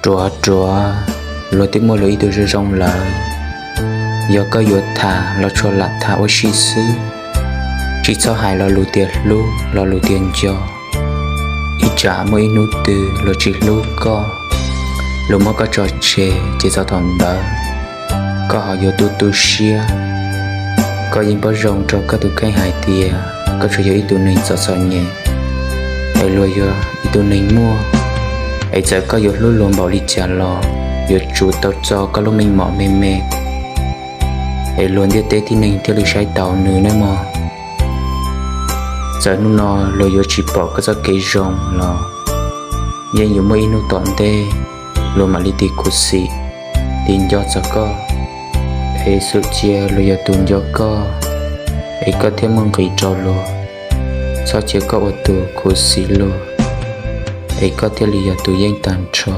Ruav ruav, luag twb muaj luag ib tug zoo zoo lawm. Yog koj yuav tham los tsuas lam tham ua si xwb, tsis txhob hais lo lus tias hlub lo lus tias nco. Ib tsam muaj ib hnub twg luag tsis hlub koj, luag muab koj tso tseg ces txog thaum ntawd koj ho yuav tu tu siab. Koj yeej paub zoo rau koj tus kheej hais tias koj tsuas yog ib tug neeg txom txom nyem, es luag yog ib tug neeg muaj. Es txawm koj yuav hlub luag npaum li cas los yuav tsum tau txo koj lub meej mom me me, es luag ntiaj teb tib neeg thiaj li saib taus nws nawb mog. Txawm hnub no luag yuav tsis pom koj txoj kev zoo los yeej yuav muaj ib hnub tom ntej luag mam li tig khuv xim, tig nco txog koj. Es xum cia luag yog tus nco koj, es koj thiaj muaj nqis rau luag. Txhob cia koj ua tus khuv xim luag, es koj thiaj li yog tus yeej tag nrho.